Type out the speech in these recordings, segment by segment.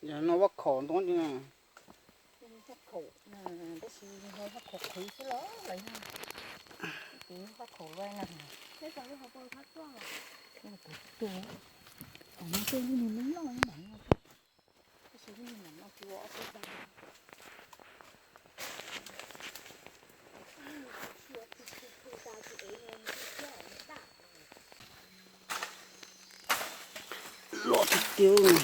Yog no vaj khaum ntoo li na. Vaj khaum, tab sis yog vaj khaum qhwv xwb los los yog, vaj khaum luaj na. Tus tuaj, tom no tej lub nws loj loj ntawm no, tab sis lub nws ntawm no tsuas ob peb dag. Loj tiag tiag.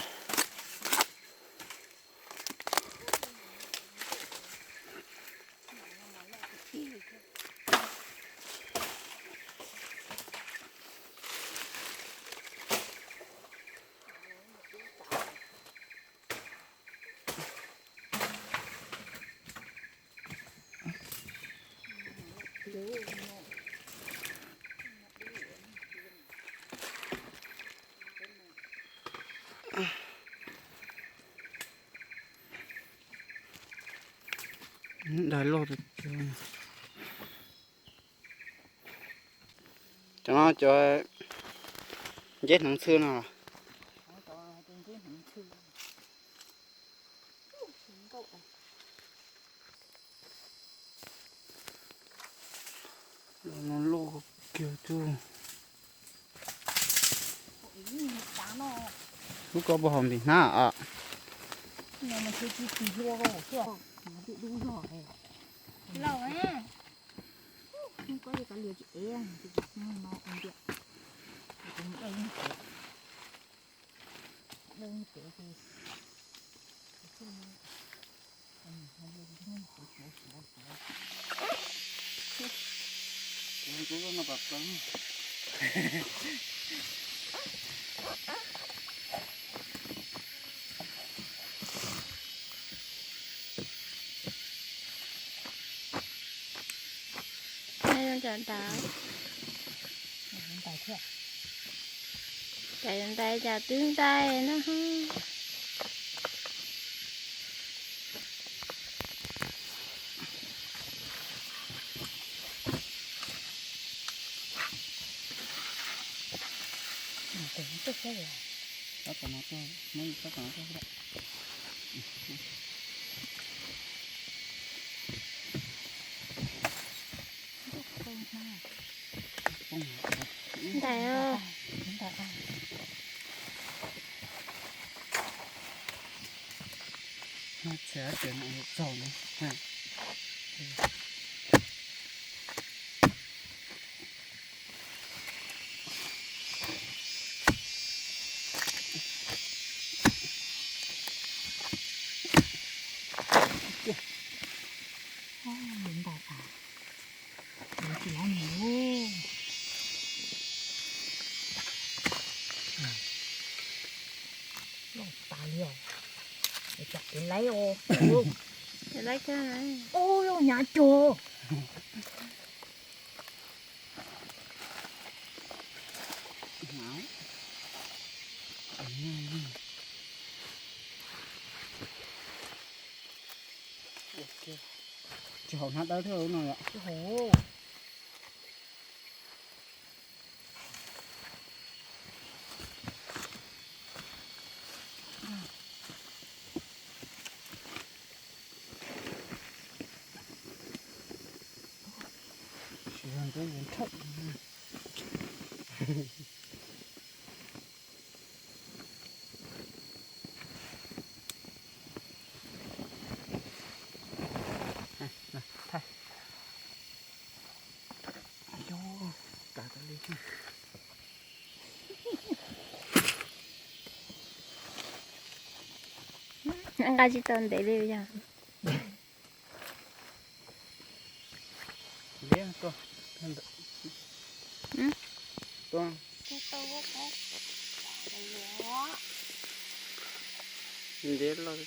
Dais loj tiag tiag. Cov no cov nceb hneev ntxhw no los? Los no loj kiag tug. Lub koj puas haus ntim hnab os? Lauj, koj li kav liam tsis ev, Cov ntais, cov ntais cas twb ntais no. Ntais os. Txhia ces no txaus no. Ntais tas, tsis lov mus. Loj tas li os. Ces ev laib os. Ua, hnyav cuag. Tsis haum hnab dawb thiab no yom. Nqa tsis tau ntev li yog. Ntev loj.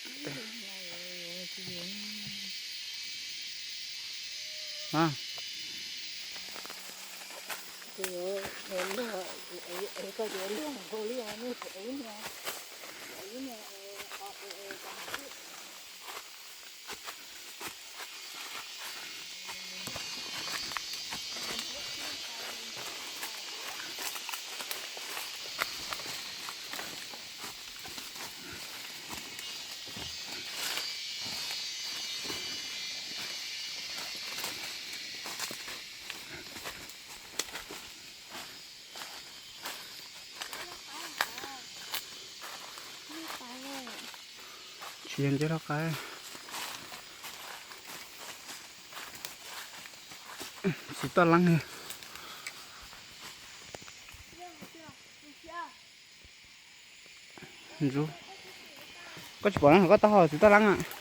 Kiag nceb loj qab. Txiv toj leeb. Ntxub. Koj tsis pom na, koj taub hau txiv toj leeb a.